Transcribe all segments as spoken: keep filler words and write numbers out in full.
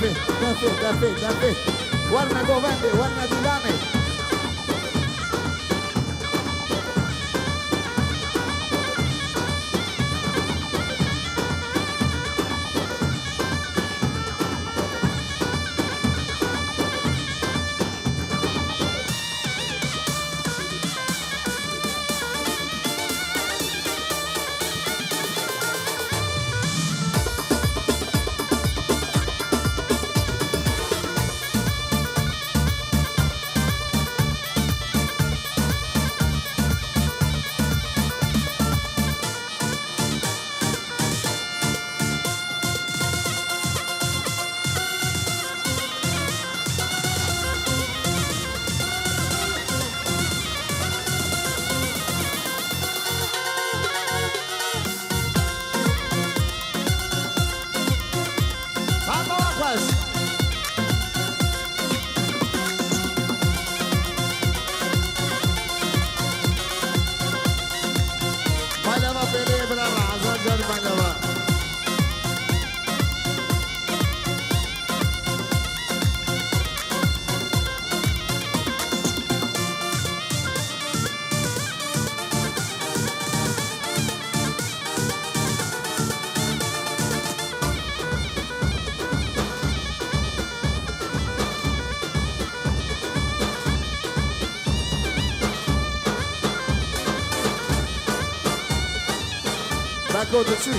Defê, defê, defê. Werne govendê, werne dîlanê. Baba xweş. Malava pêlê bira Razan can malava. Beko diçî.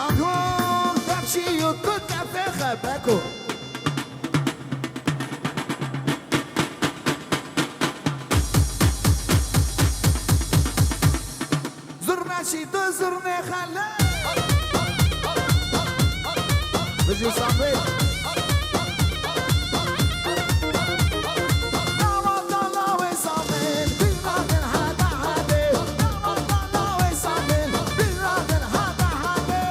Agor, kapşiyo, kut, kafe, xebeko. Zurna şî tu zurnê xele. Bijî Samê. Nawa dala wê Samê, bîra din hada hadê. Nawa dala wê Samê, bîra din hada hadê.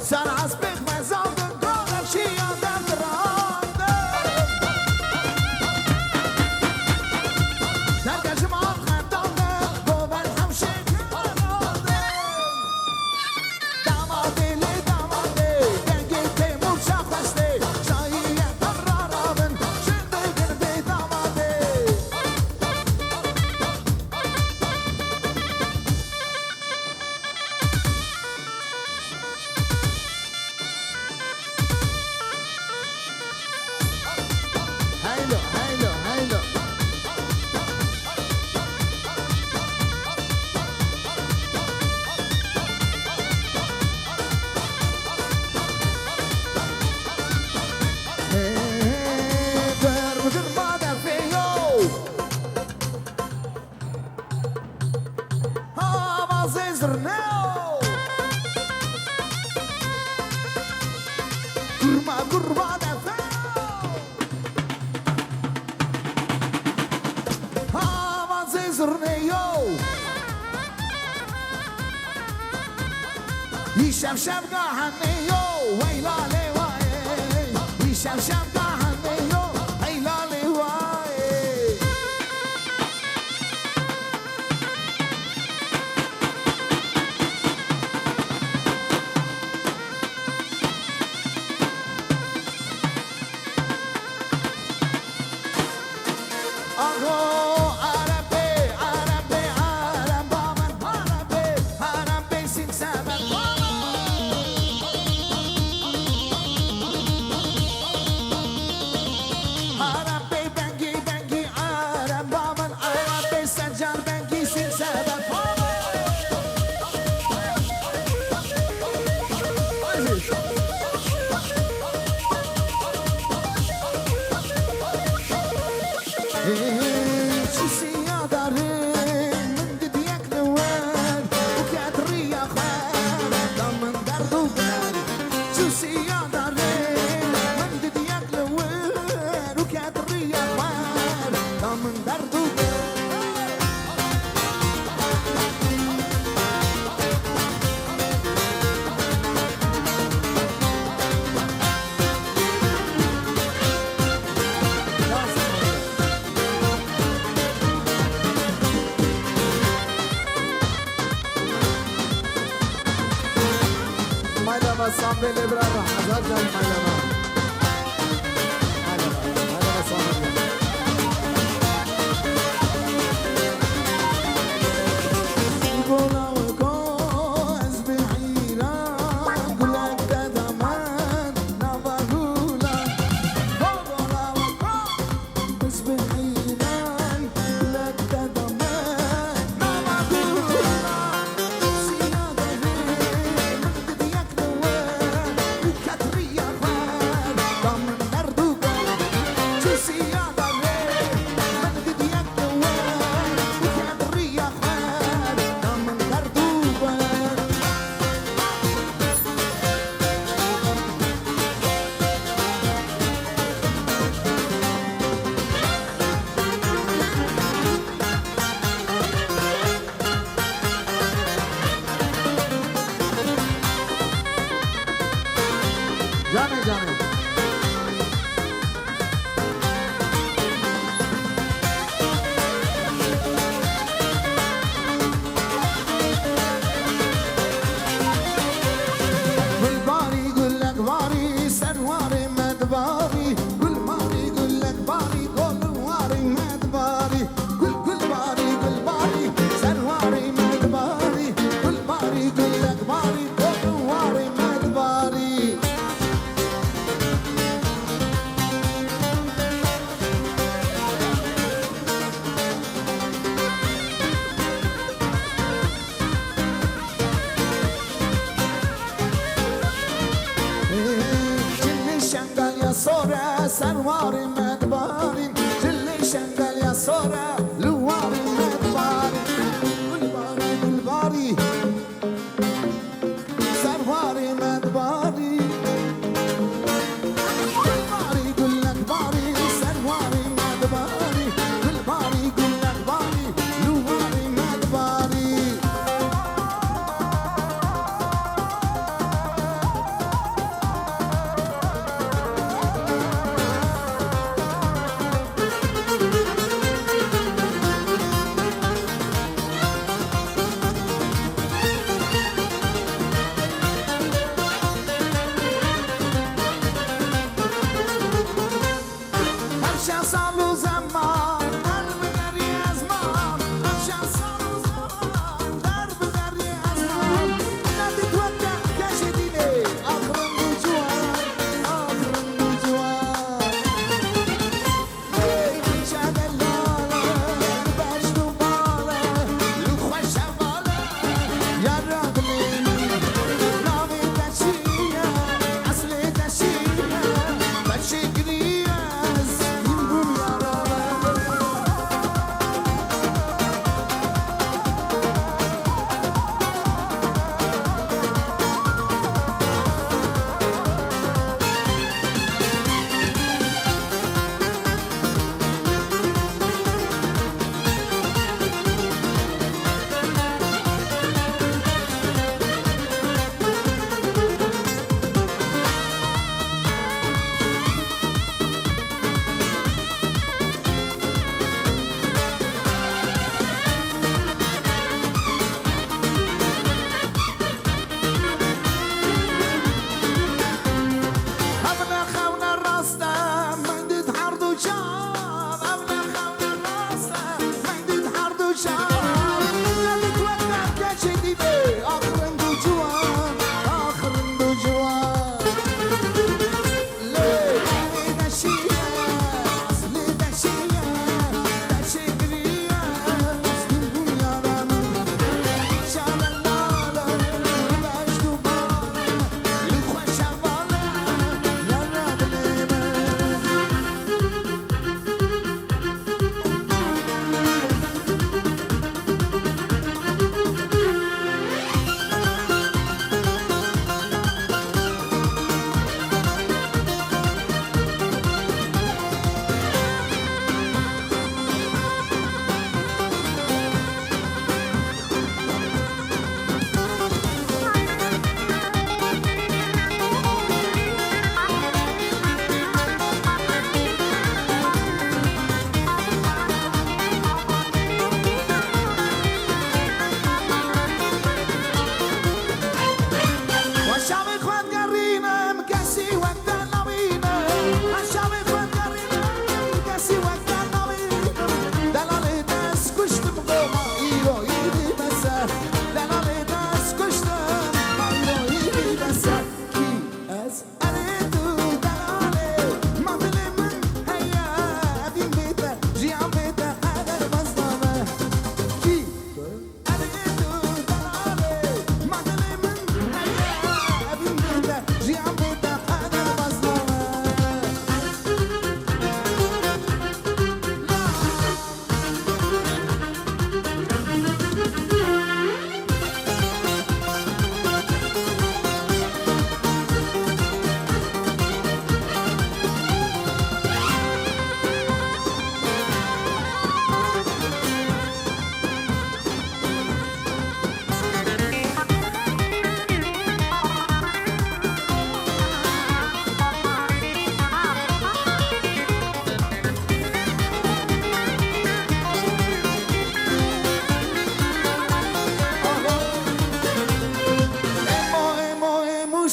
Ser espê xwezandin, gavek şiya derdirandin. Dergejim an xendandin, gober hewşê xendandin. Damadê lê damadê, dengê Têmûr Şahwestê, şahiyê em rarabin, şindê gindê damadê. Heylo, heylo, heylo. Hey, hey, hey, hey. Avazê zirneo. Kurma kurma defeo. Avazê zirneo. Îşev şevga hemê yo, weyla lê wayê. Îşev şevga hemê yo, weyla lê wayê. Ago, Arabê, Arabê, Araba min, Arabê, Arabê, sîn seber. Arabê, bengî, bengî, Araba min, Arabê, Sencar, bengî, sîn seber. Çisiya darê min didiyek li wer û ket riya xwe da min derd û ber. Çisiya darê min didiyek li wer û ket riya xwe da min derd û ber. Maylama sambê lê birava, hezar carî maylama. Maylama, maylama sambê. Gola we go ez bihîran, gulek te daman, nava gula. Gola we go. Canê, canê. Gul barî, gulek barî, ser warê me dibarî. Gul barî, gulek barî, gol warê me dibarî. Gul, gul barî, gul barî, ser warê me dibarî. Gul barî, gulek barî, gol warê me dibarî. Cilê şengal ya sor e, ser warê me dibarîn. Cilê şengal ya sor e, li warê me dibarîn. Gul barî, gul barî. Ser warê me dibarî. Gul barî, gulek barî, ser warê me dibarî. Gul barî, gulek barî, li warê me dibarî.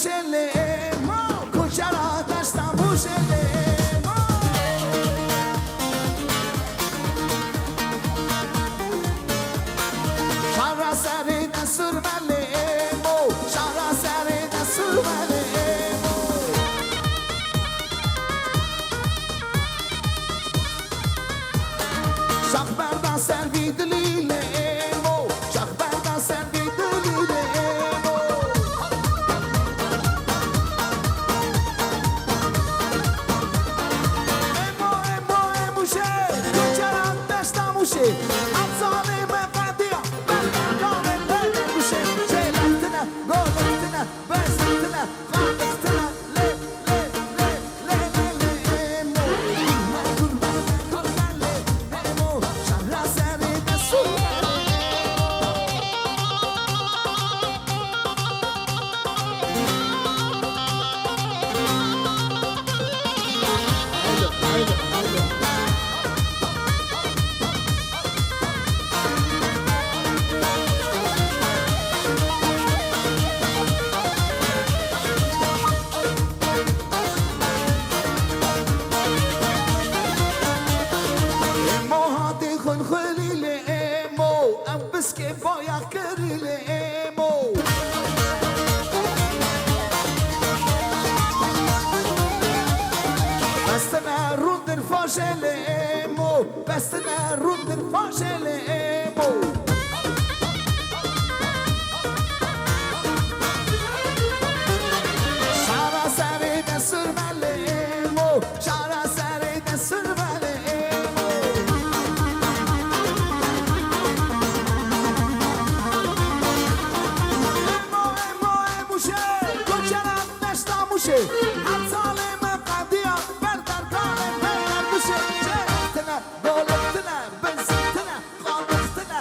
Şelê mo, koçera deşta Mûşê lê mo. Şara serê de surme lê mo, şara serê de surme lê mo. Şax berda ser vî dilî lê mo, şax berda ser vî dilî lê mo. Emo, emo, emo şê, koçera deşta Mûşê. Etzalê me qediya, berda gavê lê Mûşê. Şêlektine, golektine, bezitine, qandixtine, lê, lê, lê. Emo hatê xulxulî lê emo, ev piskê bayax kirî lê emo. Bestine rûndir faşê lê emo, bestine rûndir faşê lê emo. Şara serê de surme lê mo, şara serê de surme lê mo. Emo, emo, emo şê, koçera deşta Mûşê. Etzalê me qediya, berder gavê lê Mûşê. Şêlektine, golektine, bezitine, qandixtine.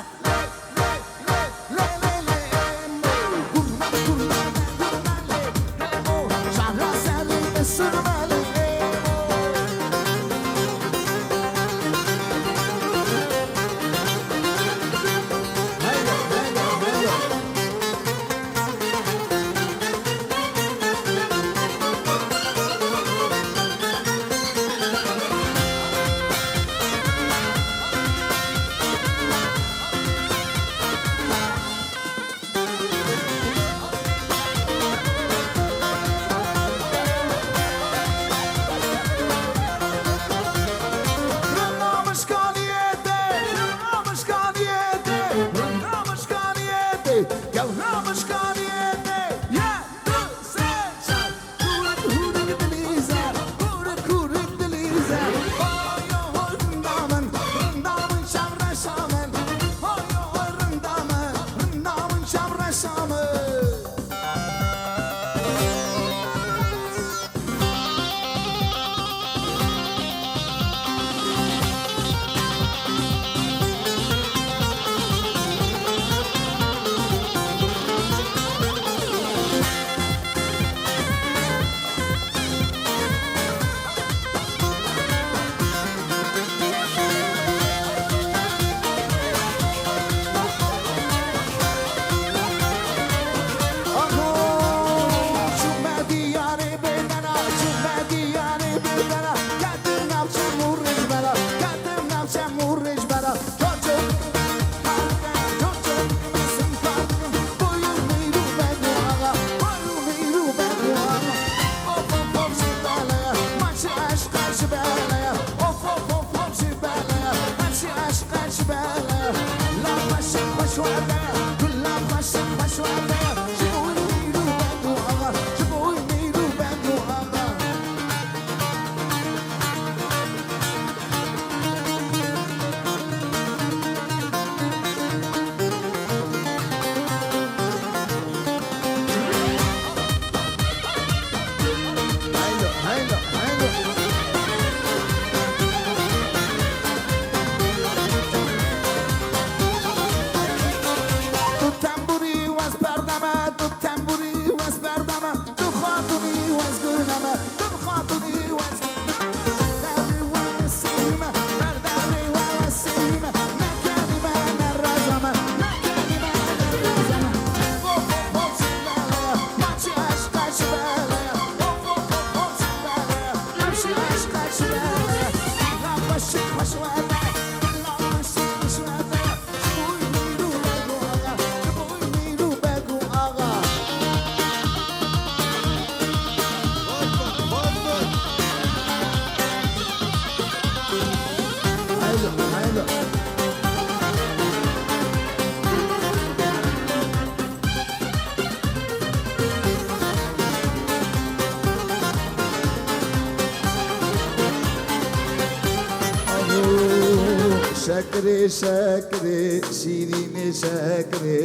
Şekrê, şekrê, şîrînê şekrê.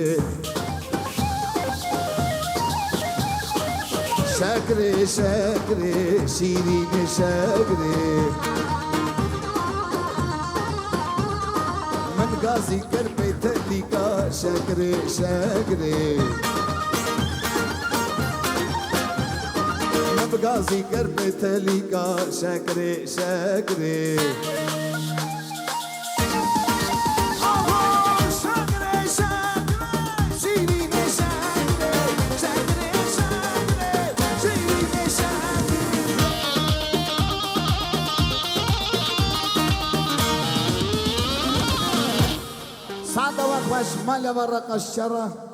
Şekrê, şekrê, şîrînê şekrê. Min gazî kir pê telîka şekrê, şekrê. Min gazî kir pê telîka şekrê, şekrê. Saeta we xweş, mala we reqaş şera.